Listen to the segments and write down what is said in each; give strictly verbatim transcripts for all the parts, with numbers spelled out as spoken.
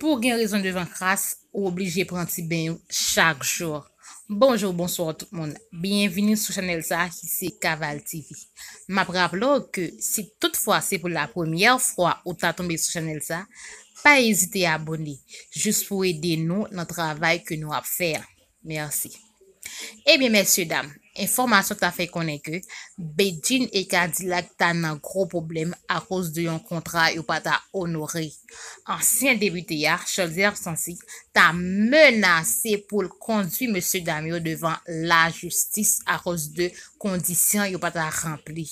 Pou w gen rezon devan kras, ou oblije pran ti beny ou chak jou. Bonjou, bonswa tout moun. Byenvini sou chanèl sa a ki se Kaval T V. M ap raple w ke si toutfwa se pou la premyè fwa ou ta tonbe sou chanèl sa, pa ezite abòne, jis pou ede nou nan travay ke nou ap fè a. Mèsi. Ebyen, mesye dam, enfòmasyon ta fè konnen ke Bedjine e K-Dilak ta nan gwo pwoblèm akoz de yon kontra yo pa ta onore. Ansyen depite a, Cholzer Sansi, ta menase pou l kondui mesye dam yo devan lajistis akoz de kondisyon yo pa ta ranpli.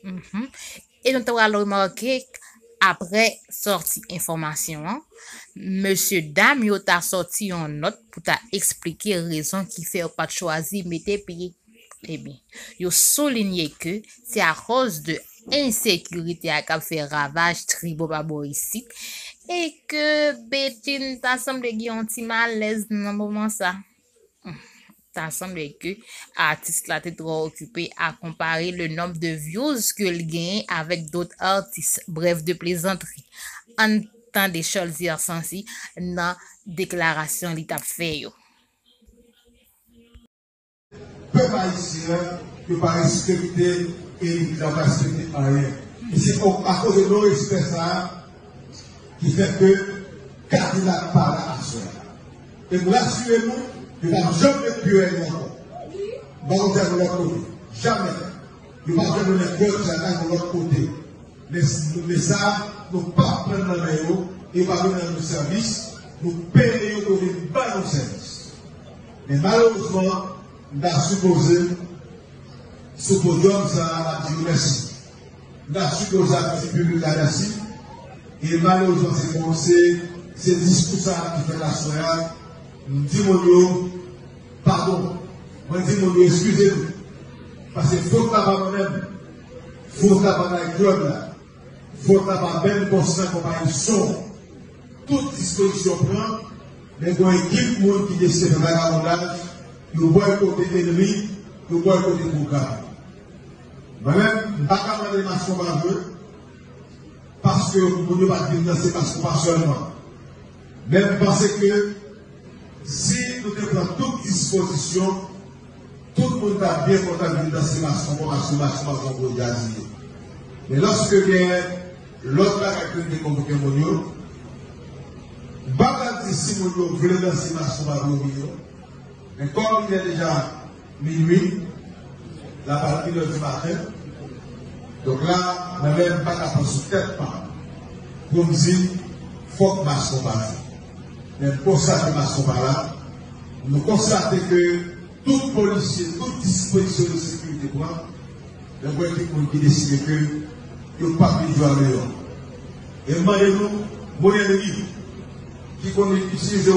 Mhm. E nou ta pral remake, apre sòti enfòmasyon an, mesye dam yo ta sòti yon nòt pou ta eksplike rezon ki fè yo pa t chwazi mete pye. Ebyen, yo soulinye ke se akoz de ensekirite a k ap fè ravaj tribò pa bò isit, e ke Bedjine ta sanble gen yon ti malèz nan moman sa. Hmm, ta sanble ke atis la te twò okipe a konpare le nonb de views ke l genyen avèk dòt atis. Bref de plezantri. Ann tande Cholzer Sansi nan deklarasyon li t ap fè yo. Pèp ayisyen an, yo pa respekte elit la, yo pa respekte anyen. E se akoz de non respè sa a ki fè ke K-Dilak pa la aswè a. E m rasire nou, yo p ap janm met pye yo ankò. M pa konn sa nan lòt kote. Jamè. Yo p ap janm mennen gòj sa nan lòt kote. Men, men sa, nou p ap pran nan men yo, e yo p ap vin rann nou sèvis, nou peye yo pou yo vin ban nou sèvis. Men malerezman, m ta sipoze sou podyòm sa a, m ap di yo mèsi. M ta sipoze ap di piblik la mèsi. E malerezman, se kon se, se diskou sa a ki fèt aswè a. M di moun yo, padon. Mwen di moun yo, eskize nou. Paske fòt la pa mwen menm. Fòt la pa Nayklòd la. Fòt la pa Ben Constant konpayi son. Tout dispozisyon pran, men gen yon ekip moun ki deside fè vagabondaj, yo bòykote ennmi, yo bòykote pwogram. Mwen menm, m pa ka mande mas konpa jwe, paske moun yo pa t vin danse mas konpa sèlman. Men m panse ke si nou te pran tout dispozisyon, tout moun t ap byen kontan vin danse mas konpa, paske mas konpa se yon gwo djaz li ye. Men lòske gen lòt bagay ke nou te konvoke moun yo, m pa pral di si moun yo vle danse mas konpa pou yo vini non. Men kòm il est déjà minuit, l ap al inè di maten, donk la, mwen menm m pa ka pran sou tèt pa m pou m di fòk mas konpa jwe. Men m konstate mas konpa la, nou konstate ke tout polisye, tout dispozisyon de sekirite pran, men gen kèk moun ki deside ke yo p ap vin jwe a Nouyòk. E m mande nou, moun ennmi ki konn itilize